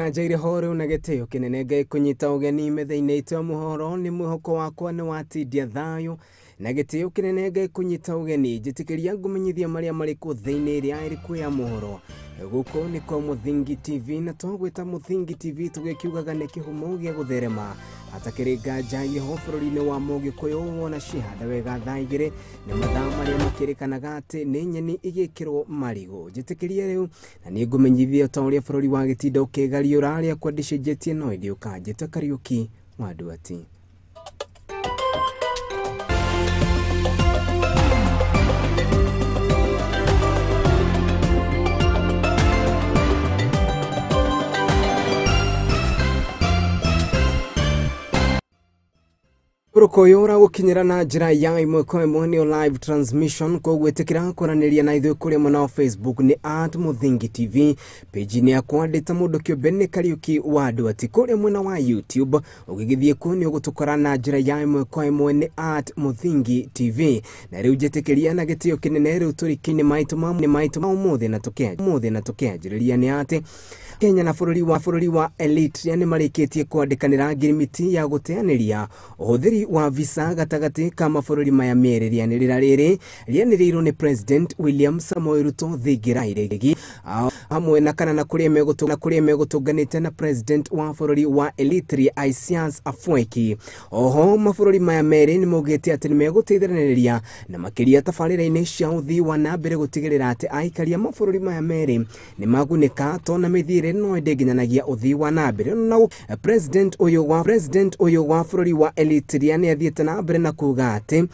Nganja irĩ ho rĩu na gĩtĩo kĩnene Ngai kũnyita ũgeni metha-inĩ itũ ya mohoro nĩ mwĩhoko wakwa nĩ watindia thayũ na gĩtĩo kĩnene Ngai kũnyita ũgeni njĩtĩkĩria ngũmenyithia marĩa marĩ kuo thĩinĩ ĩrĩa ĩrĩ kuo ya mohoro. Gũkũ nĩ kwa Mũthingi TV na twagwĩta Mũthingi TV tũgĩkiugaga nĩ kĩhumo gĩa gũtherema hatakĩrĩ nganja irĩ ho bũrũri-inĩ wa Mũgĩkũyũ wona cihanda wega thaa igĩrĩ nĩ mathaa marĩa makĩrĩkanaga atĩ nĩ nyeni igĩkĩrwo marigũ. Njĩtĩkĩria rĩu na nĩ ngũmenyithia ta ũrĩa bũrũri wa gĩtinda ũkĩgariũra arĩa kwa ndĩcenjetie no ĩgĩũka. Njĩta Kariũki wa Nduati. Ũrũkũ ũyũ ũragũkinyĩra na njĩra ya ĩmwe kwa ĩmwe nĩyo live transmission, koguo ĩtĩkĩra kwaranĩria na ithuĩ kũrĩa mwena wa Facebook nĩ @Mũthingi TV, page-inĩ yakwa ndĩ ta mũndũ kĩũmbe nĩ Kariũki wa Nduati. Kũrĩa mwena wa YouTube ũgĩgĩthiĩ kuo nĩ ũgũtũkora na njĩra ya ĩmwe kwa ĩmwe nĩ @Mũthingi TV. Na rĩu njĩtĩkĩria na gĩtĩo kĩnene rĩu tũrĩkĩinĩ maitũ ma ũmũthĩ na tũkĩanjĩrĩria nĩ atĩ Kenya na bũrũri wa Eritrea nĩ marĩkĩtie kwandĩkanĩra ngirimiti ya gũteanĩria ũhũthĩri wa visa gatagatĩ ka mabũrũri maya merĩ. Rĩanĩrĩra rĩrĩ rĩanĩrĩirwo nĩ President William Samoei Ruto Thingira Iregi hamwe na kana na kũrĩa megũtũnganĩte na President wa bũrũri wa Eritrea Isaias Afwerki. Oho mabũrũri maya merĩ nĩ maugĩte atĩ nĩ megũteithanĩrĩria na makĩria tabarĩra-inĩ cia ũthii wa na mbere gũtigĩrĩra atĩ aikari a mabũrũri maya merĩ nĩ magunĩka tona mĩthiĩre no ĩndĩnginyanagia ũthii wa na mbere. Na President ũyũ wa bũrũri wa Eritrea nĩ athiĩte na mbere na kuga atĩ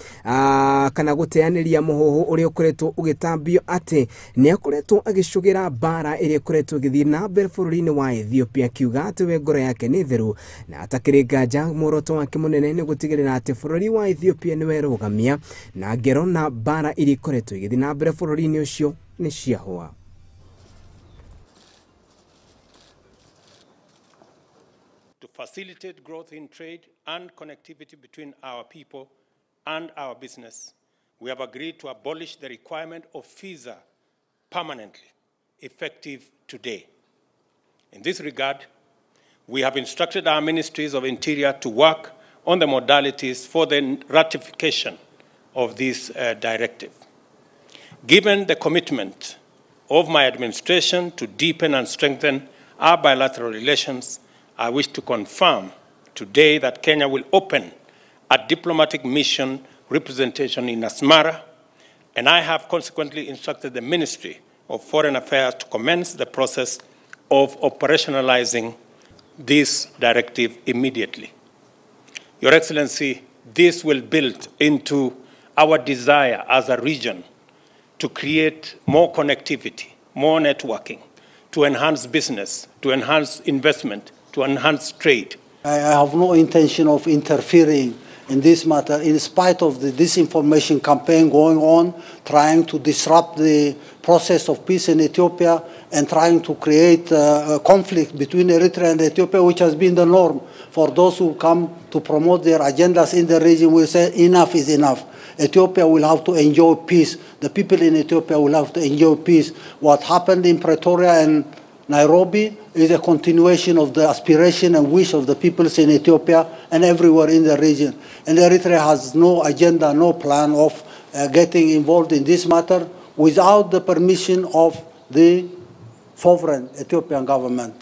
kana gũteanĩria mũhuhu ũrĩa ũkoretwo ũgĩtambio atĩ nĩ akoretwo agĩcũgĩra mbara ĩrĩa ĩkoretwo ĩgĩthiĩ na mbere bũrũri-inĩ wa Ethiopia, akiuga atĩ we ngoro yake nĩ theru na atakĩrĩ nganja muoroto wake mũnene nĩ gũtigĩrĩra atĩ bũrũri wa Ethiopia nĩ werũgamia na ngero na mbara iria ikoretwo igĩthiĩ na mbere bũrũri-inĩ ũcio nĩ ciahũa. To facilitate growth in trade and connectivity between our people and our business, we have agreed to abolish the requirement of visa permanently, effective today. In this regard, we have instructed our ministries of Interior to work on the modalities for the ratification of this directive. Given the commitment of my administration to deepen and strengthen our bilateral relations, I wish to confirm today that Kenya will open a diplomatic mission representation in Asmara, and I have consequently instructed the Ministry of Foreign Affairs to commence the process of operationalizing this directive immediately. Your Excellency, this will build into our desire as a region to create more connectivity, more networking, to enhance business, to enhance investment, to enhance trade. I have no intention of interfering in this matter, in spite of the disinformation campaign going on, trying to disrupt the process of peace in Ethiopia and trying to create a conflict between Eritrea and Ethiopia, which has been the norm for those who come to promote their agendas in the region. We say enough is enough. Ethiopia will have to enjoy peace. The people in Ethiopia will have to enjoy peace. What happened in Pretoria and Nairobi is a continuation of the aspiration and wish of the peoples in Ethiopia and everywhere in the region. And Eritrea has no agenda, no plan of getting involved in this matter without the permission of the sovereign Ethiopian government.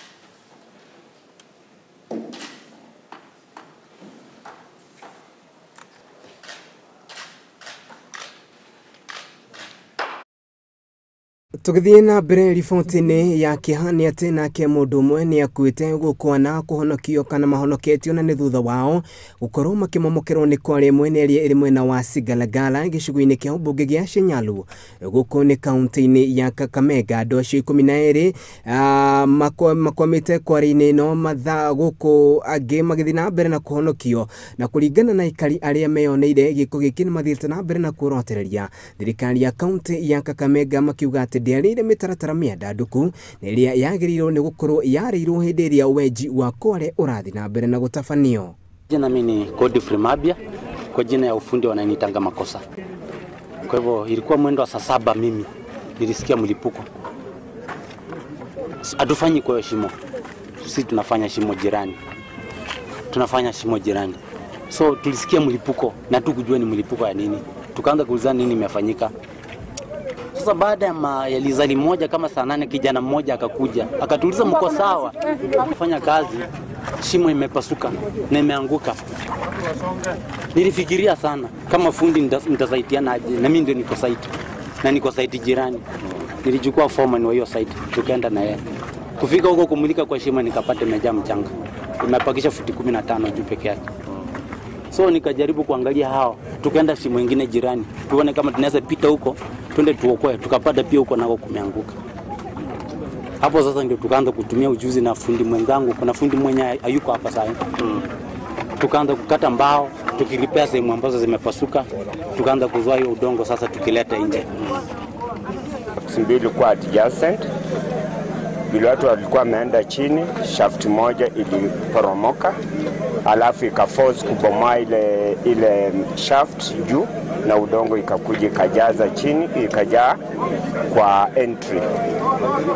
Tũgĩthiĩ na mbere riboti-inĩ ya kĩeha nĩ atĩ nake mũndũ ũmwe nĩ akuĩte gũkua na kũhonokio kana mahonoketio na nĩ thutha wao gũkorwo makĩmomokerwo nĩ kware ĩmwe na ĩrĩa ĩrĩ mwena wa Sigalagala gĩcigo-inĩ kĩa ũmbunge gĩa Shinyalu gũkũ nĩ kaunti-inĩ ya Kakamega. Andũ acio 12 makwamĩte kware-inĩ ĩno mathaa gũkũ angĩ magĩthiĩ na mbere na kũhonokio, na kũringana na aikari arĩa meyoneire gĩko gĩkĩ nĩ mathiĩte na mbere na kuorotereria thirikari ya kaunti ya Kakamega makiuga atĩ ndĩarĩire mĩtaratara mĩandandũku na ĩrĩa yagĩrĩirwo nĩ gũkorwo yarĩirwo hĩndĩ ĩrĩa wenji wa kware ũrathiĩ na mbere na gũtabanio. Jina mimi ni Godfrey Mabia, kwa jina ya ufundi wananitanga Makosa. Kwa hivyo ilikuwa mwendo wa saa 7 mimi nilisikia mlipuko. Hatufanyi kwa heshima. Sisi tunafanya shimo jirani. Tunafanya shimo jirani. So tulisikia mlipuko na tukujua ni mlipuko ya nini. Tukaanza kuulizana nini imefanyika. Sasa baada ya lizali moja kama saa 8 kijana mmoja akakuja, akatuuliza mko sawa? Kufanya kazi, shimo imepasuka na imeanguka. Nilifikiria sana kama fundi nitasaidiana aje, na mimi ndio niko site na niko site jirani. Nilichukua foreman wa hiyo site tukaenda na yeye. Kufika huko kumulika kwa shimo nikapata imejaa mchanga. Imepakisha futi 15 juu peke yake. So nikajaribu kuangalia hao, tukaenda shimo nyingine jirani, tuone kama tunaweza pita huko, twende tuokoe, tukapata pia huko nako kumeanguka. Hapo sasa ndio tukaanza kutumia ujuzi na fundi mwenzangu, kuna fundi mwenye hayuko hapa sasa. Tukaanza kukata mbao, tukiripea sehemu ambazo zimepasuka, tukaanza kuzoa hiyo udongo sasa tukileta nje. Mbili kwa adjacent, vile watu walikuwa wameenda chini, shaft moja iliporomoka, alafu ikaforce kubomoa ile shaft juu na udongo ikakuja ikajaza chini, ikajaa kwa entry.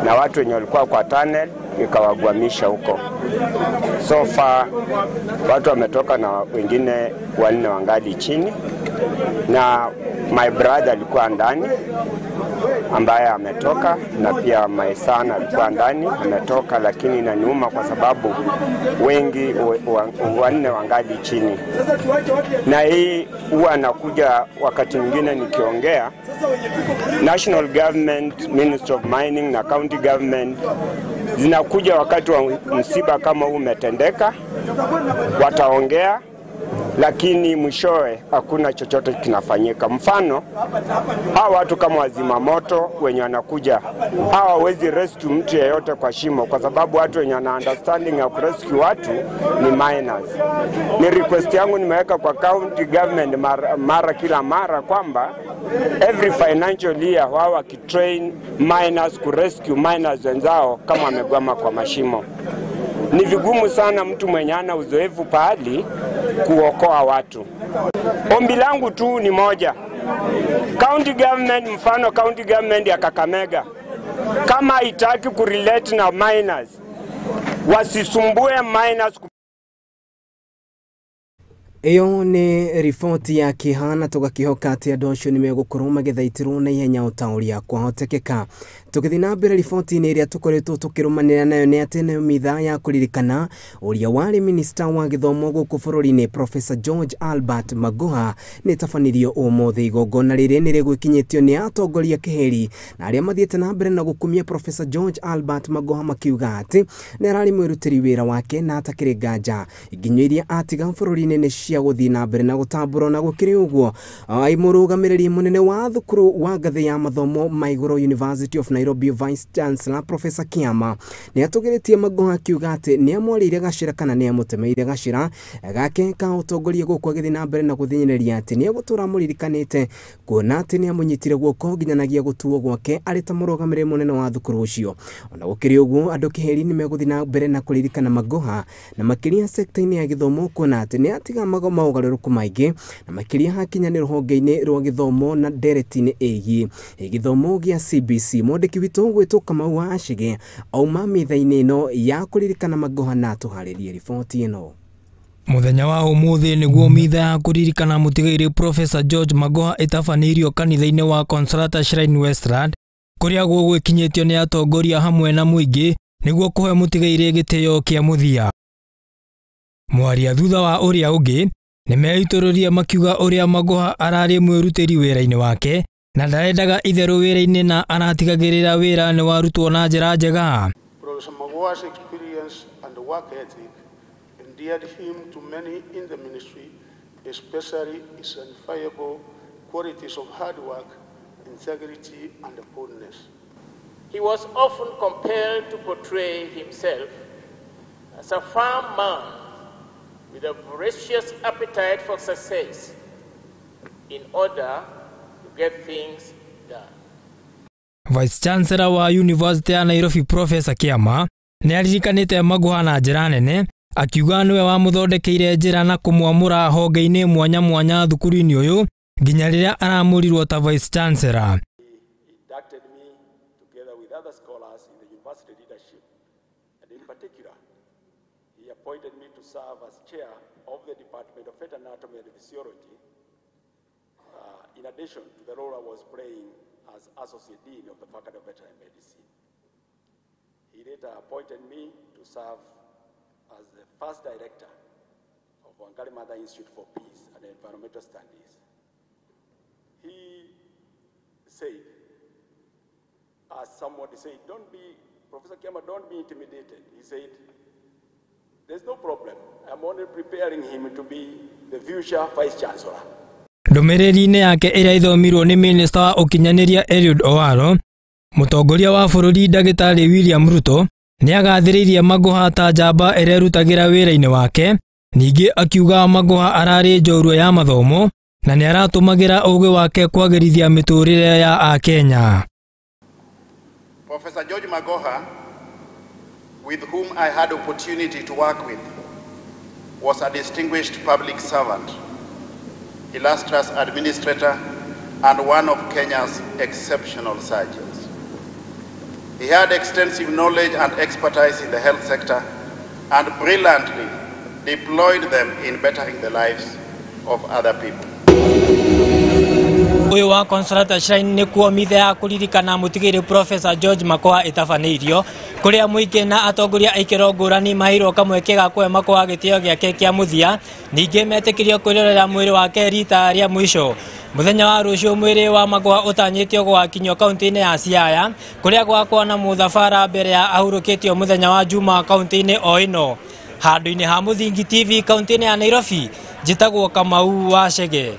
Na watu wenye walikuwa kwa tunnel ikawagwamisha huko. So far watu wametoka na wengine wanne wangali chini, na my brother alikuwa ndani ambaye ametoka, na pia my son alikuwa ndani ametoka, lakini inaniuma kwa sababu wengi wanne wangali chini. Na hii huwa nakuja wakati mwingine nikiongea, National Government, Ministry of Mining na County Government zinakuja wakati wa msiba kama huu umetendeka, wataongea, lakini mwishowe hakuna chochote kinafanyika. Mfano, hawa watu kama wazima moto wenye wanakuja, hawa hawezi rescue mtu yeyote kwa shimo, kwa sababu watu wenye wana understanding ya rescue watu ni miners. Ni request yangu nimeweka kwa county government mara kila mara kwamba every financial year wao wakitrain miners ku rescue miners wenzao kama wamegwama kwa mashimo. Ni vigumu sana mtu mwenye ana uzoefu pahali kuokoa watu. Ombi langu tu ni moja. County government, mfano county government ya Kakamega, kama haitaki kurelate na miners, wasisumbue miners. Iyo nĩ riboti ya kĩhana tũgakĩhoka atĩ andũ acio nĩ megũkorwo magĩthaitĩrwo na ihenya o ta ũrĩa kwahotekeka. Tũgĩthiĩ na mbere riboti-inĩ ĩrĩa tũkoretwo tũkĩrũmanĩra nayo nĩ atĩ nayo mitha ya kũririkana ũrĩa warĩ minista wa gĩthomo gũkũ bũrũri-inĩ Professor George Albert Magoha nĩ ĩtabanirio ũmũthĩ. Igongona rĩrĩ nĩ rĩgwĩkinyĩtio nĩ atongoria kĩheri na arĩa mathiĩte na mbere na gũkumia Professor George Albert Magoha makiuga atĩ nĩ ararĩ mwĩrutĩri wĩra wake na atakĩrĩ nganja nginyo iria atiga bũrũri-inĩ nĩ cia gũthiĩ na mbere na gũtambũrwo. Na gũkĩrĩ ũguo ai mũrũgamĩrĩri mũnene wa thukuru wa ngathĩ ya mathomo ma igũrũ University of Nairobi Vice Chancellor Professor Kiama nĩ atũgĩrĩtie Magoha akiuga atĩ nĩ amwarĩire gacĩra kana nĩ amũtemeire gacĩra gake ka ũtongoria gũkũ agĩthiĩ na mbere na gũthĩnĩrĩria atĩ nĩ egũtũra amũririkanĩte kuona atĩ nĩ amũnyitire guoko nginyanagia gũtuo gwake arĩ ta mũrũgamĩrĩri mũnene wa thukuru ũcio. Ona gũkĩrĩ ũguo andũ kĩheri nĩ megũthiĩ na mbere na kũririkana Magoha na makĩria sekta-inĩ ya gĩthomo kuona atĩ nĩ atiga maũgarũrũku maingĩ na makĩria hakinya nĩ rũhonge-inĩ rwa gĩthomo na ndereti-inĩ ĩgiĩ gĩthomo gĩa CBC. Mwandĩki witũ gwĩtwo Kamau wa Acige auma mitha-inĩ ĩno ya kũririkana Magoha na atũharĩrie riboti ĩno. Mũthenya wa ũmũthĩ nĩguo mitha ya kũririkana mũtigairĩ Professor George Magoha ĩtabanĩirio kanitha-inĩ wa Consolata Shrine Westland kũrĩa gũgwĩkinyĩtio nĩ atongoria hamwe na mũingĩ nĩguo kũhe mũtigairĩ gĩtĩo kĩa mũthia. Mwaria thutha wa ũrĩa ũngĩ nĩ meitũrũria makiuga ũrĩa Magoha ararĩ mwĩrutĩri wĩra-inĩ wake na ndarendaga itherũ wĩra-inĩ na aratigagĩrĩra wĩra nĩ warutwo na njĩra njega. Professor Magoha's experience and work ethic endeared him to many in the ministry, especially his unfailable qualities of hard work, integrity, and boldness. He was often compelled to portray himself as a firm man with a voracious appetite for success in order to get things done. Vice Chancellor wa University ya Nairobi Professor Kiama nĩ aririkanĩte Magoha na njĩra nene akiuga nĩwe wamũthondekeire njĩra na kũmwamũra honge-inĩ mwanya mwanya thukuru-inĩ ũyũ nginya rĩrĩa aramũrirwo ta Vice Chancellor. He inducted me together with other scholars in the university leadership, and in particular appointed me to serve as chair of the Department of Fetal Anatomy and Physiology, in addition to the role I was playing as Associate Dean of the Faculty of Veterinary Medicine. He later appointed me to serve as the first director of Wangari Maathai Institute for Peace and Environmental Studies. He said, as somebody said, don't be, Professor Kiama, don't be intimidated. He said, there's no problem. I'm only preparing him to be the future Vice Chancellor. Ndũmĩrĩri-inĩ yake ĩrĩa ithomirwo nĩ Minista wa Ũkinyanĩria Eliud Owalo, mũtongoria wa bũrũri Ndagĩtarĩ William Ruto nĩagathĩrĩirie Magoha ta njamba ĩrerutagĩra wĩra-inĩ wake, ningĩ akiuga Magoha ararĩ njorua ya mathomo na nĩaratũmagĩra ũgĩ wake kwagĩrithia mĩtũrĩre ya Akenya. Professor George Magoha, with whom I had opportunity to work with, was a distinguished public servant, illustrious administrator, and one of Kenya's exceptional surgeons. He had extensive knowledge and expertise in the health sector and brilliantly deployed them in bettering the lives of other people. Ũyũ wa Consolata Shrine nĩkuo mitha ya kũririkana mũtigĩrĩ Professor George Magoha ĩtabanĩirio kũrĩa mũingĩ na atongoria a ikĩro ngũrani maheirwo kamweke ga kũhe Magoha gĩtĩo gĩake kĩa mũthia, ningĩ metĩkĩrio kwĩrorera mwĩrĩ wake rita rĩa mũico. Mũthenya wa rũciũ mwĩrĩ wa Magoha ũtanyĩtio gũgakinyio kaunti-inĩ ya Siaya kũrĩa gũgakorwo na mũthabara mbere ya ahurũkĩtio mũthenya wa Juma kaunti-inĩ o ĩno. Handũ-inĩ ha Mũthingi TV kaunti-inĩ ya Nairobi, njĩtagwo Kamau wa Chege.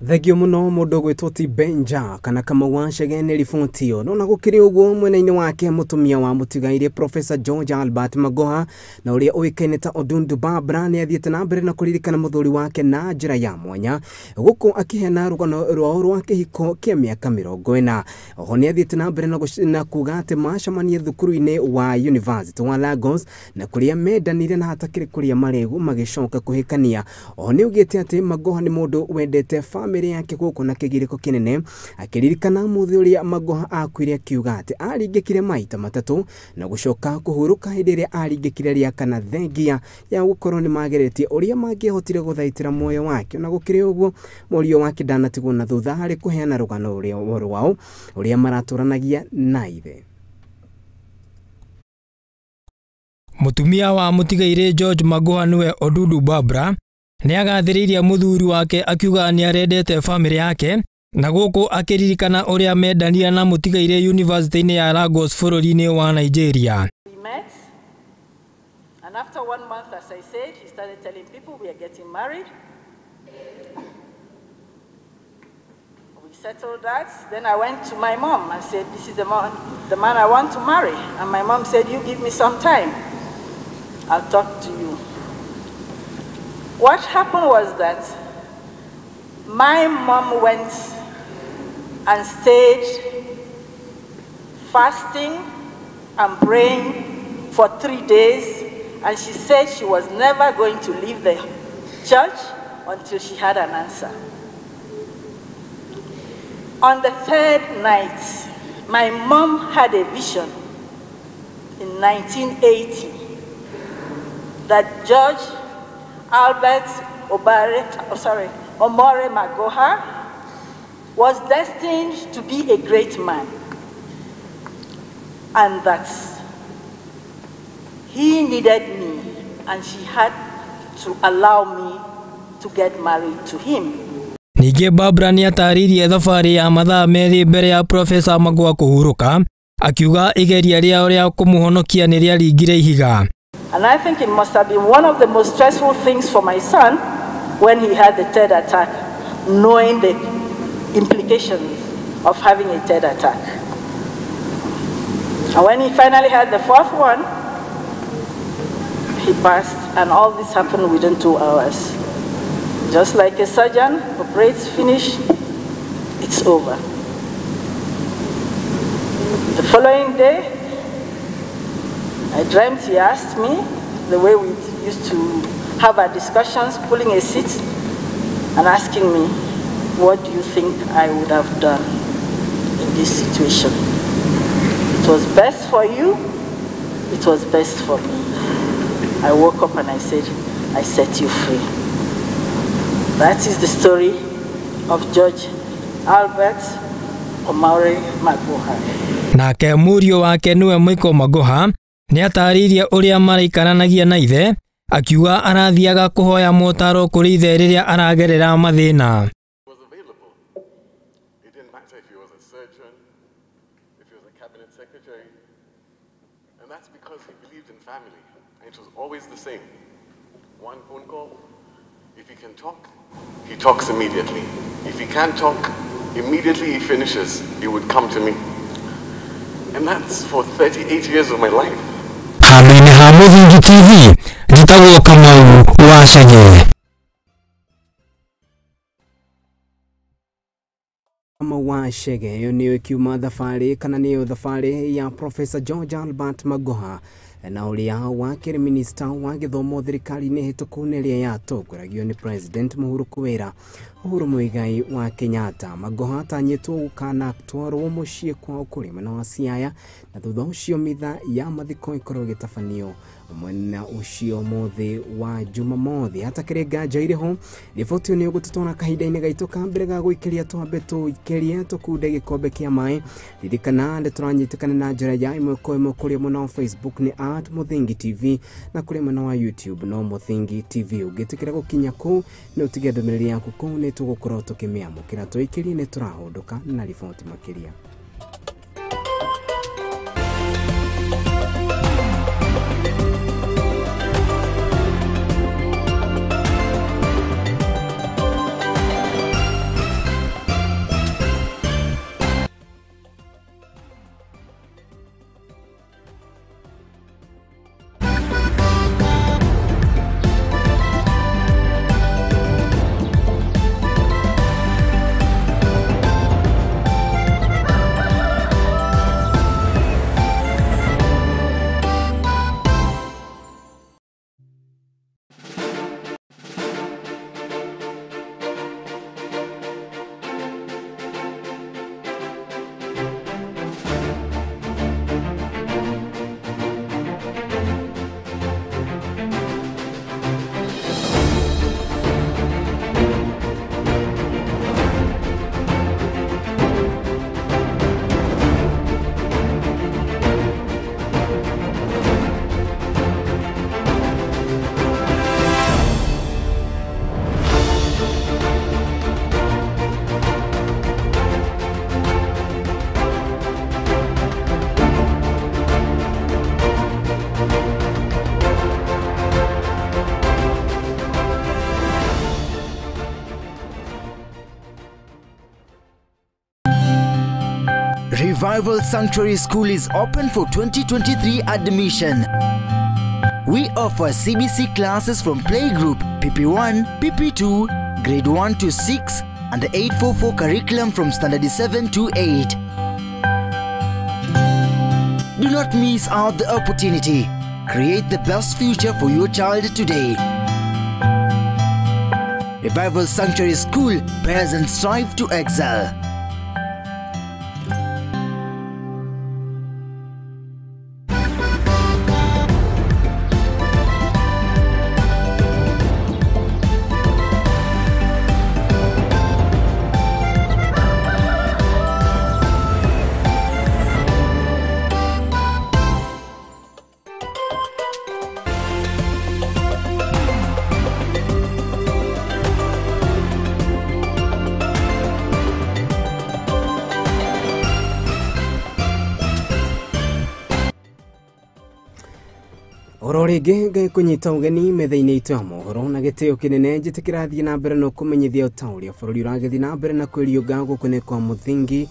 Thengio muno mundu gwitwo ti Benja kana Kamau wa Chege nĩ riboti ĩyo. No na gũkĩrĩ ũguo mwena-inĩ wake mũtumia wa mũtigairĩ Professor George Albert Magoha na ũrĩa ũĩkaine ta Odundu Barbara nĩ athiĩte na mbere na kũririkana mũthuri wake na njĩra ya mwanya gũkũ akĩheana rũgano rwao rwa kĩhiko kĩa mĩaka 40. Oho nĩ athiĩte na mbere na kuga atĩ macemania thukuru-inĩ wa University wa Lagos na kũrĩa mendanire na hatakĩrĩ kũrĩa marĩgu magĩcoka kũhikania. Oho nĩ augĩte atĩ Magoha nĩ mũndũ wendete famĩlĩ yake gũkũ na kĩgirĩko kĩnene, akĩririkana mũthĩ ũrĩa Magoha akuire akiuga atĩ aringĩkire maita matatũ na gũcoka kũhurũka hĩndĩ ĩrĩa aringĩkire rĩa kana thengia ya gũkorwo nĩ mageretie ũrĩa mangĩahotire gũthaitĩra muoyo wake. Ona gũkĩrĩ ũguo mũriũ wake ndanatigwo na thutha harĩ kũheana rũgano rwao ũrĩa maratũranagia na ithe. Mũtumia wa mũtigairĩ George Magoha nĩwe Odudu Barbara nĩagathĩrĩirie mũthuri wake akiuga nĩarendete famĩlĩ yake na gũkũ akĩririkana ũrĩa mendanire na mũtigairĩ University-inĩ ya Lagos bũrũri-inĩ wa Nigeria. We met, and after 1 month, as I said, he started telling people we are getting married. We settled that. Then I went to my mom and said, this is the man I want to marry. And my mom said, you give me some time. I'll talk to you. What happened was that my mom went and stayed fasting and praying for 3 days, and she said she was never going to leave the church until she had an answer. On the third night, my mom had a vision in 1980 that George Albert Omore Magoha was destined to be a great man, and that he needed me, and she had to allow me to get married to him. Ningĩ Barbara nĩatarĩirie thabarĩ ya mathaa merĩ mbere ya Professor Magoha kũhurũka, akiuga igeria rĩao rĩa kũmũhonokia nĩ rĩaringire ihiga. And I think it must have been one of the most stressful things for my son when he had the third attack, knowing the implications of having a third attack. And when he finally had the fourth one, he passed, and all this happened within 2 hours. Just like a surgeon operates, finish, it's over. The following day, I dreamt he asked me, the way we used to have our discussions, pulling a seat and asking me, what do you think I would have done in this situation? It was best for you It was best for me. I woke up and I said, I set you free. That is the story of George Albert Omari Magoha. Nake mũriũ wake nĩwe Michael Magoha nĩ atarĩirie ũrĩa maraikaranagia na ithe, akiuga arathiaga kũhoya motaro kũrĩ ithe rĩrĩa aragerera mathĩna. It didn't matter if he was a surgeon, if he was a cabinet secretary. And that's because he believed in family. And it was always the same. One phone call. If he can talk, he talks immediately. If he can't talk, immediately he finishes, he would come to me. And that's for 38 years of my life. Handũ-inĩ ha Mũthingi TV, njĩtagwo Kamau wa Chege. Wa Chege ĩyo nĩyo ĩkiuma thabarĩ kana nĩyo thabarĩ ya Professor George Albert Magoha na ũrĩa wakĩrĩ minista wa gĩthomo thirikari-inĩ hĩtũku na ĩrĩa yatongoragio nĩ President Uhuru Kuwera Uhuru Muigai wa Kenyatta. Magoha atanyĩtwo gũkanatwarwo mũciĩ kwao kũrĩ mwena wa Siaya na thutha ũcio mitha ya mathiko ĩkorwo ĩgĩtabanio mwena ũcio mũthĩ wa Jumamothi. Hatakĩrĩ nganja irĩ ho, riboti ĩyo nĩ ũgũtũtwara kahinda-inĩ gaitũ ka mbere ga gũikĩria twambe tũikĩrie tũkunde gĩkombe kĩa maĩ. Ririkana nĩ tũranyitĩkana na njĩra ya ĩmwe kwa ĩmwe kũrĩ mwena wa Facebook nĩ @Mũthingi TV na kũrĩ mwena wa YouTube no Mũthingi TV. Ũngĩtĩkĩra gũkinya kũu nĩ ũtige ndũmĩrĩri yaku kũu, nĩ tũgũkorwo tũkĩmĩamũkĩra. Tũikĩrie nĩ tũrahũndũka na riboti makĩria. Revival Sanctuary School is open for 2023 admission. We offer CBC classes from playgroup, PP1, PP2, grade 1 to 6, and the 844 curriculum from standard 7 to 8. Do not miss out the opportunity. Create the best future for your child today. Revival Sanctuary School, bears and strive to excel. Oro rĩngĩ ngĩkũnyita ũgeni metha-inĩ itũ ya mohoro na gĩtĩo kĩnene njĩtĩkĩrathiĩ na mbere na kũmenyithia ũta ũrĩa bũrũri ũragĩthiĩ na mbere na kwĩriũnga gũkũ nĩ kwa Mũthingi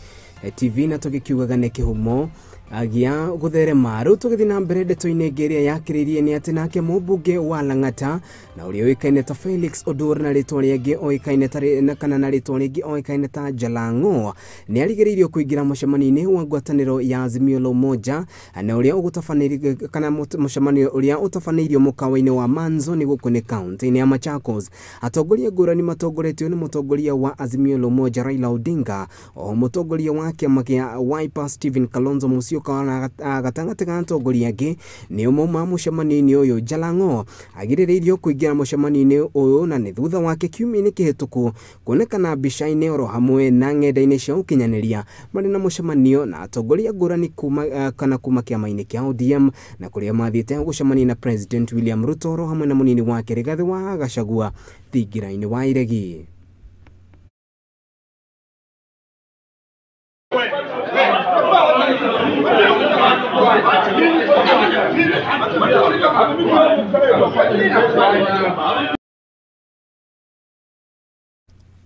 TV na tũgĩkiugaga nĩ kĩhumo gĩa gũtherema. Rĩu tũgĩthiĩ na mbere ndeto-inĩ ĩngĩ ĩrĩa yakĩrĩirie nĩ atĩ nake mũmbunge wa Lang'ata na ũrĩa ũĩkaine ta Felix Oduor na rĩtwa rĩngĩ oĩkaine ta kana na rĩtwa rĩngĩ oĩkaine ta Jalang'o nĩ arigĩrĩirio kũingĩra mũcemanio-inĩ wa ngwatanĩro ya Azimio la Umoja na ũrĩa ũgũtabanĩrio kana mũcemanio ũrĩa ũtabanĩirio mũkawa-inĩ wa Manzo nĩ gũkũ nĩ kaunti-inĩ ya Machakos. Atongoria ngũrani matongoretio nĩ mũtongoria wa Azimio la Umoja Raila Odinga o mũtongoria wa kĩama kĩa Wiper Stephen Kalonzo Musyoka Musyoka na gatagatĩ ga atongoria angĩ nĩo mauma mũcemanio-inĩ ũyũ. Jalang'o agirĩrĩirio kũingĩra mũcemanio-inĩ ũyũ na nĩ thutha wake kiumia-inĩ kĩhĩtũku kuonekana mbica-inĩ oro hamwe na ng'enda-inĩ cia ũkinyanĩria marĩ na mũcemanio na atongoria ngũrani kuma kana kuma kĩama-inĩ kĩa ODM na kũrĩa mathiĩte gũcemania na President William Ruto oro hamwe na mũnini wake Rigathĩ wa Gachagua thingira-inĩ wa Iregi.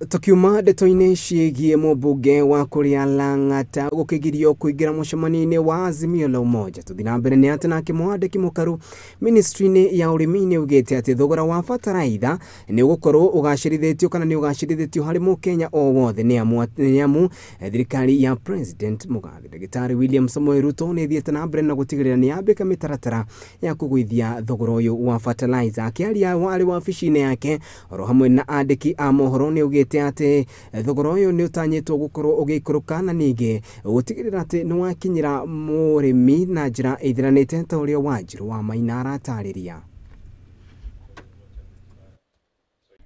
Tukiuma ndeto-inĩ ciĩgiĩ mũmbunge wa kũrĩa Lang'ata gũkĩgirio kũingĩra mũcemanio-inĩ wa Azimio la Umoja, tũthiĩ na mbere nĩ atĩ nake mwandĩki mũkaru ministry-inĩ ya ũrĩmi nĩ augĩte atĩ thogora wa bataraitha nĩ ũgũkorwo ũgacĩrithĩtio kana nĩ ũgacĩrithĩtio harĩ mũkenya o wothe nĩ amu thirikari ya President Mũgathe Ndagĩtarĩ William Samoei Ruto nĩ ĩthiĩte na mbere na gũtigĩrĩra nĩ yambĩka mĩtaratara ya kũgũithia thogora ũyũ wa fertilizer. Akĩaria arĩ wabici-inĩ yake oro hamwe na andĩki a mohoro nĩ augĩte atĩ thogora ũyũ nĩ ũtanyĩtwo gũkorwo ũgĩikũrũka na ningĩ gũtigĩrĩra atĩ nĩ wakinyĩra mũrĩmi na njĩra ĩthiranĩte ta ũrĩa Wanjirũ wa Maina aratarĩria.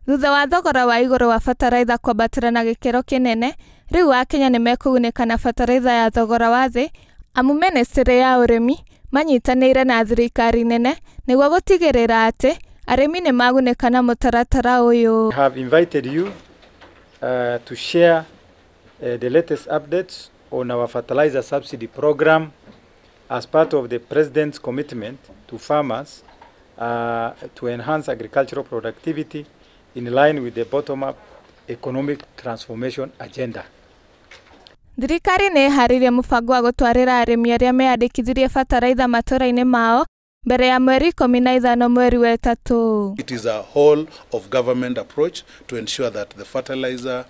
Thutha wa thogora wa igũrũ wa bataraitha kwambatĩra na gĩkĩro kĩnene, rĩu Akenya nĩ mekũgunĩka na bataraitha ya thogora wa thĩ amu ministry ya ũrĩmi manyitanĩire na thirikari nene nĩguo gũtigĩrĩra atĩ arĩmi nĩ magunĩka na mũtaratara ũyũ. I have invited you to share the latest updates on our fertilizer subsidy program as part of the President's commitment to farmers to enhance agricultural productivity in line with the bottom-up economic transformation agenda. Thirikari nĩ ĩharĩirie mũbango wa gũtwarĩra arĩmi arĩa meyandĩkithirie bataraitha matũra-inĩ mao mbere ya mweri 15 mweri wa 3. It is a whole of government approach to ensure that the fertilizer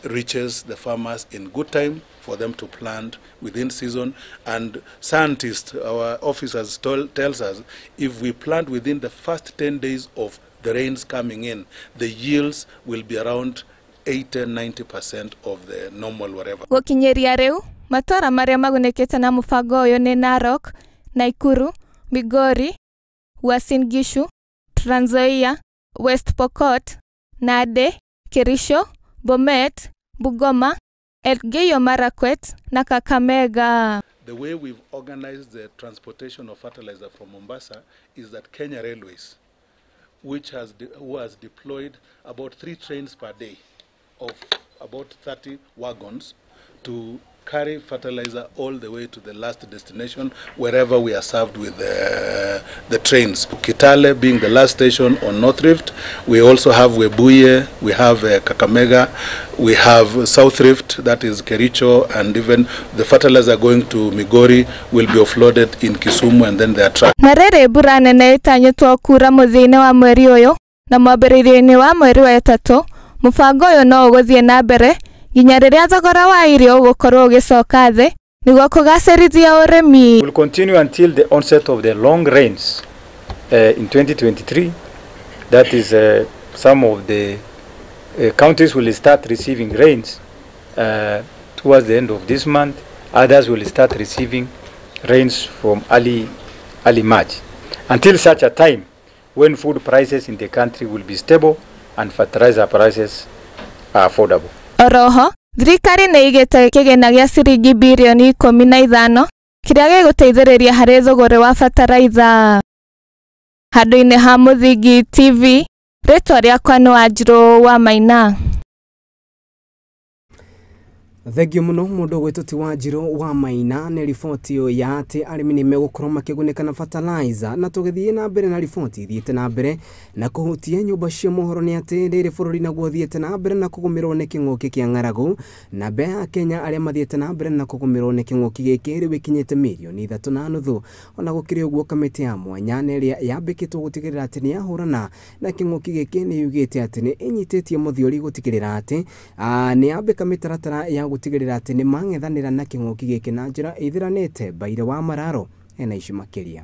reaches the farmers in good time for them to plant within season. And scientists, our officers tells us, if we plant within the first 10 days of the rains coming in, the yields will be around 80-90% of the normal whatever. Gũkinyĩria rĩu, matũra marĩa magunĩkĩte na mũbango ũyũ nĩ Narok, Nakuru, Migori, Uasin Gishu, Trans Nzoia, West Pokot, Nandi, Kericho, Bomet, Bungoma, Elgeyo Marakwet na Kakamega. The way we've organized the transportation of fertilizer from Mombasa is that Kenya Railways, who has deployed about 3 trains per day of about 30 wagons to carry fertilizer all the way to the last destination wherever we are served with the trains. Kitale being the last station on North Rift, we also have Webuye, we have Kakamega, we have South Rift, that is Kericho, and even the fertilizer going to Migori will be offloaded in Kisumu and then they are trucked. Na rĩrĩ mbura nene ĩtanyĩtwo kuura mũthia-inĩ wa mweri ũyũ na mwambĩrĩrio-inĩ wa mweri wa 3, mũbango ũyũ no ũgũthiĩ na mbere nginya rĩrĩa thogora wa irio ũgũkorwo ũgĩcoka thĩ nĩguo kũgacĩrithia ũrĩmi. Will continue until the onset of the long rains in 2023. That is, some of the counties will start receiving rains towards the end of this month. Others will start receiving rains from early March, until such a time when food prices in the country will be stable and fertilizer prices are affordable. Oroho, thirikari nĩ ĩigĩte kĩgĩna gĩa ciringi birioni 15 kĩrĩa gĩgũteithĩrĩria harĩ thũgũrĩ wa bataraitha. Handũ-inĩ ha Mũthingi TV, rĩtwa rĩakwa nĩ Wanjirũ wa Maina. Thengio muno mundu gwitwo ti Wanjirũ wa Maina nĩ riboti ya atĩ arĩmi nĩ megũkorwo makĩgunĩka na fertilizer. Na tũgĩthiĩ na mbere na riboti ithiĩte na mbere na kũhutia nyũmba cia mohoro nĩ atĩ rĩrĩ bũrũri naguo thiĩte na mbere na kũgũmĩrwo nĩ kĩng'ũki kĩa ng'aragu. Namba ya Kenya arĩa mathiĩte na mbere na kũgũmĩrwo nĩ kĩng'ũki gĩkĩ rĩu ĩkinyĩte mirioni 3.5. Ona gũkĩrĩ ũguo, kamĩtĩ ya mwanya na ĩrĩa yambĩkĩtwo gũtigĩrĩra atĩ nĩ yahũrana na kĩng'ũki gĩkĩ nĩ yugĩte atĩ nĩ ĩnyitĩtie mũthiori gũtigĩrĩra atĩ nĩ yambĩka mĩtaratara ya gũtigĩrĩra atĩ nĩ mang'ethanĩra na kĩng'ũki gĩkĩ na njĩra ĩthiranĩte. Mbaire wa Mararo ena ici makĩria.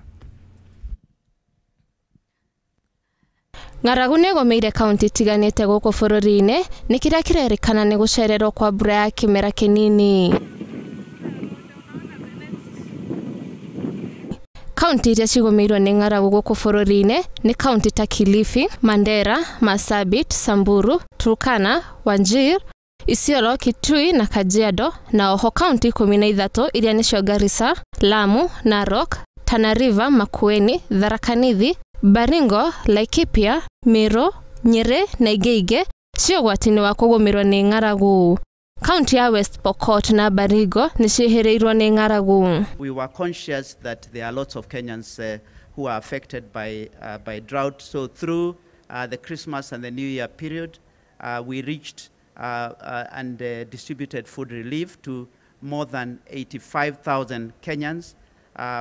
Ng'aragu nĩ ĩgũmĩire kaunti itiganĩte gũkũ bũrũri-inĩ nĩ kĩrĩa kĩrerĩkana nĩ gũcererwo kwa mbura ya kĩmera kĩnini. Kaunti iria cigũmĩirwo nĩ ng'aragu gũkũ bũrũri-inĩ nĩ kaunti ta Kilifi, Mandera, Marsabit, Samburu, Turkana, Wajir, Isiolo, Kitui na Kajiado, na oho kaunti 13 iria nĩcio Garissa, Lamu, Narok, Tana River, Makueni, Tharaka Nithi, Baringo, Laikipia, Meru, Nyeri na ingĩ ingĩ ciĩ ũgwati-inĩ wa kũgũmĩrwo nĩ ng'aragu. Kaunti ya West Pokot na Baringo nĩ ciĩhĩrĩirwo nĩ ng'aragu. We were conscious that there are lots of Kenyans who are affected by drought. So through the Christmas and the New Year period, we reached and distributed food relief to more than 85,000 Kenyans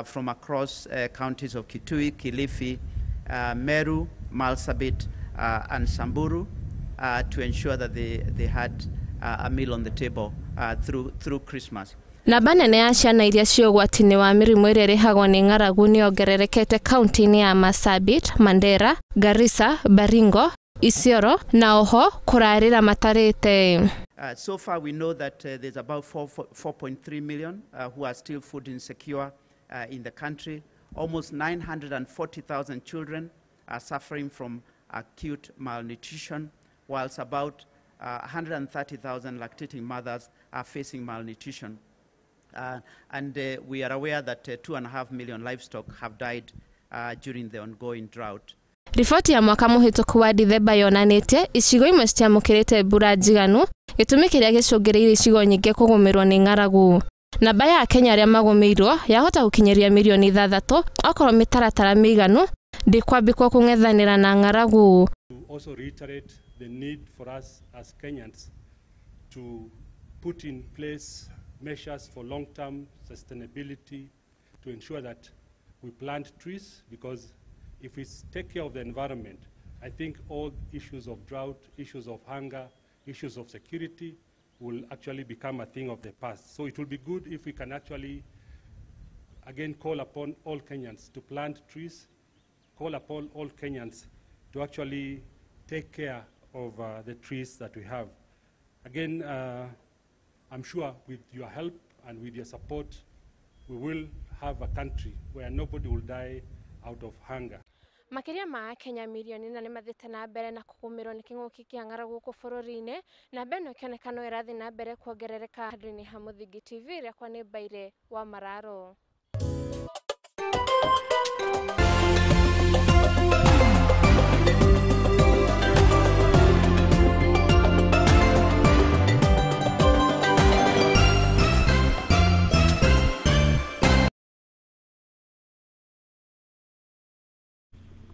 from across counties of Kitui, Kilifi, Meru, Marsabit, and Samburu to ensure that they had a meal on the table through Christmas. Namba nene ya ciana iria ciĩ ũgwati-inĩ wa mĩrimũ ĩrĩa ĩrehagwo nĩ ng'aragu nĩ yongererekete kaunti-inĩ ya Marsabit, Mandera, Garissa, Baringo, Isiolo na oho kũrarĩra matarĩte. So far we know that there's about 4.3 million who are still food insecure in the country. Almost 940,000 children are suffering from acute malnutrition, whilst about 130,000 lactating mothers are facing malnutrition. And we are aware that 2.5 million livestock have died during the ongoing drought. Riboti ya mwaka mũhĩtũku wa Dithemba yonanĩtie icigo imwe citiamũkĩrĩte mbura njiganu, gĩtũmi kĩrĩa gĩcũngĩrĩirie icigo nyingĩ kũgũmĩrwo nĩ ng'aragu. Namba ya Akenya arĩa magũmĩirwo yahota gũkinyĩria mirioni 6 okorwo mĩtaratara mĩiganu ndĩkwambĩkwo kũng'ethanĩra na ng'aragu. Also reiterate the need for us as Kenyans to put in place measures for long-term sustainability to ensure that we plant trees, because if we take care of the environment, I think all issues of drought, issues of hunger, issues of security will actually become a thing of the past. So it will be good if we can actually, again, call upon all Kenyans to plant trees, call upon all Kenyans to actually take care of the trees that we have. Again, I'm sure with your help and with your support, we will have a country where nobody will die out of hunger. Makĩria ma Akenya mirioni 4 nĩ mathiĩte na mbere na kũgũmĩrwo nĩ kĩng'ũki kĩa ng'aragu gũkũ bũrũri-inĩ, namba ĩno ĩkĩoneka no ĩrathiĩ na mbere kuongerereka. Handũ-inĩ ha Mũthingi TV, rĩakwa nĩ Mbaire wa Mararo.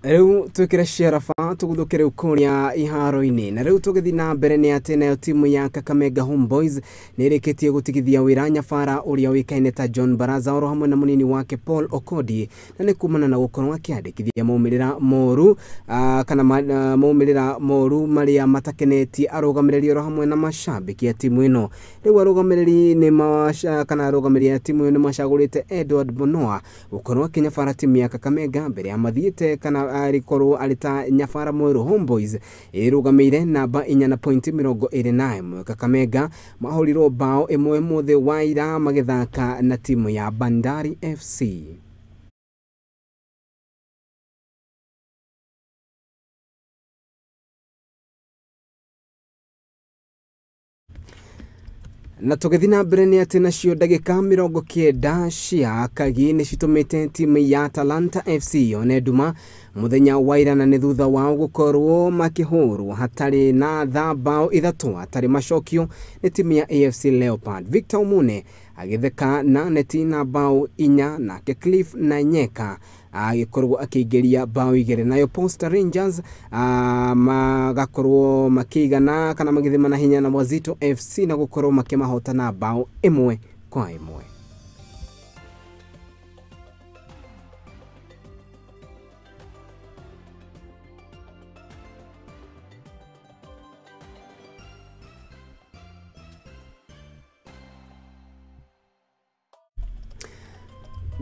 Rĩu twĩkĩre ciaraba tũguthũke rĩu kũrĩa iharo-inĩ, na rĩu tũgĩthiĩ na mbere nĩ atĩ nayo timu ya Kakamega Homeboys nĩ ĩrĩkĩtie gũtigithia wĩra nyabara ũrĩa ũĩkaine ta John Baraza oro hamwe na mũnini wake Paul Okodi, na nĩ kumana na gũkorwo akĩandĩkithia maumĩrĩra moru kana maumĩrĩra moru marĩa matakenetie arũgamĩrĩri oro hamwe na mashabiki a timu ĩno. Rĩu arũgamĩrĩri nĩ kana arũgamĩrĩri a timu ĩno nĩ macagũrĩte Edward Bonoa gũkorwo akĩnyabara timu ya Kakamega mbere ya mathiĩte kana arikorwo arĩ ta nyabara mwerũ. Homeboys ĩrũgamĩire namba 4 na pointi 21. Kakamega mahũrirwo bao 1 mũthĩ wa ira magĩthaka na timu ya Bandari FC. Na tũgĩthiĩ na mbere nĩ atĩ nacio ndagĩka 90 cia Kagi nĩ citũmĩte timu ya Talanta FC yone nduma mũthenya wa ira, na nĩ thutha wao gũkorwo makĩhũrwo hatarĩ na tha bao 3 hatarĩ macokio nĩ timu ya AFC Leopard. Victor Omune agĩtheka na neti na bao 4, nake Cliff na Nyeka agĩkorwo akĩingĩria bao 2. Nayo Posta Rangers magakorwo makĩigana kana magĩthima na hinya na Wazito FC na gũkorwo makĩmahota na bao 1 kwa 1.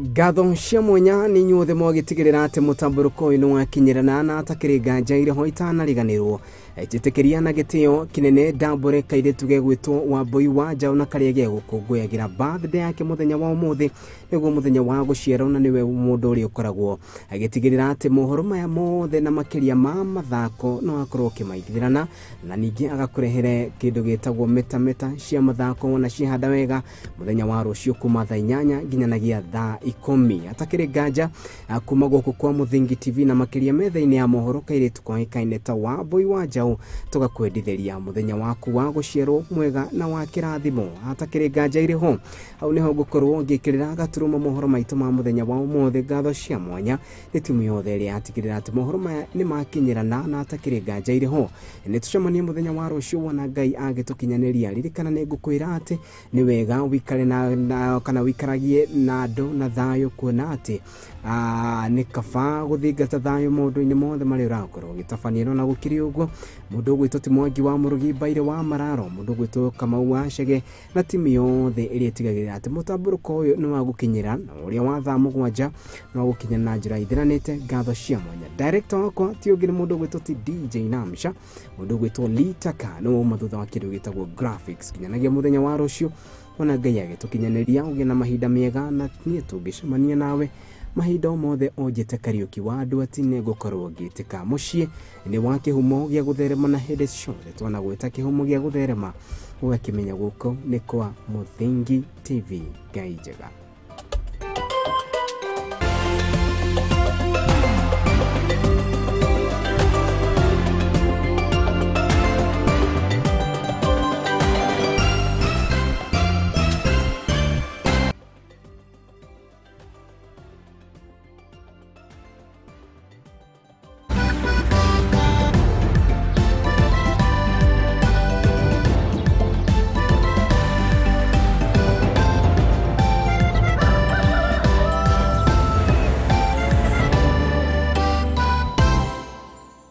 Ngatho cia mwanya nĩ inyuothe mwagĩtigĩrĩra atĩ mũtambũrũko ũyũ nĩ wakinyĩrana na atakĩrĩ nganja irĩho itanariganĩrwo Njĩtĩkĩria na gĩtĩo kĩnene ndambũre kairĩtu gegwĩtwo Wambui wa Njaũ na karĩa gegũkũngũyagĩra birthday yake mũthenya wa ũmũthĩ, nĩguo mũthenya wa gũciarwo, na nĩwe mũndũ ũrĩa ũkoragwo agĩtigĩrĩra atĩ mohoro maya mothe na makĩria ma mathako no akorwo ũkĩmaigithĩrana, na ningĩ agakũrehere kĩndũ gĩtagwo metameta cia mathako na cihanda wega mũthenya wa rũciũ kuma thaa 8 nginyanagia thaa 10. Atakĩrĩ nganja kuma gũkũ kwa Mũthingi TV na makĩria metha-inĩ ya mohoro kairĩtu koĩkaine ta Wambui wa Njaũ, tũgakwendithĩria mũthenya waku wa gũciarwo mwega na wa kĩrathimo. Hatakĩrĩ nganja irĩ ho, hau nĩho ngũkorwo ngĩkĩrĩra gaturuma mohoro maitũ ma mũthenya wa ũmũthĩ. Ngatho cia mwanya nĩ timu yothe ĩrĩa yatigĩrĩra atĩ mohoro maya nĩ makinyĩrana, na hatakĩrĩ nganja irĩ ho nĩ tũcemanie mũthenya wa rũciũ wona Ngai agĩtũkinyanĩria. Ririkana nĩ ngũkwĩra atĩ nĩ wega wikare na kana wikaragie na andũ na thayũ, kuona atĩ nĩ kaba gũthingata thayũ maũndũ-inĩ mothe marĩa ũrakorwo ũgĩtabania. Na gũkĩrĩ ũguo, mũndũ ũgwĩtwo ti Mwangi wa Mũrugi Mbaire wa Mararo, mũndũ ũgwĩtwo Kamau wa Chege na timu yothe ĩrĩa ĩtigagĩrĩra atĩ mũtambũrũko ũyũ nĩ wa gũkinyĩra na ũrĩa wa thaa 7 nĩ wa gũkinya na njĩra ithiranĩte. Ngatho cia mwanya director wakwa ti ũngĩ nĩ mũndũ ũgwĩtwo ti DJ Namsha, mũndũ ũgwĩtwo Litaka nĩ wauma thutha wa kĩndũ gĩtagwo graphics. Kinyanagia mũthenya wa rũciũ ona Ngai agĩtũkinyanĩria, ũgĩe na mahinda mega, na niĩ tũngĩcemania nawe mahinda o mothe onjĩte Kariũki wa andũ ati nĩ ngũkorwo ngĩtĩka mũciĩ nĩ wa kĩhumo gĩa gũtherema, na hĩndĩ ciothe twanagwĩta kĩhumo gĩa gũtherema ũgakĩmenya gũkũ nĩ kwa Mũthingi TV. Ngai njega.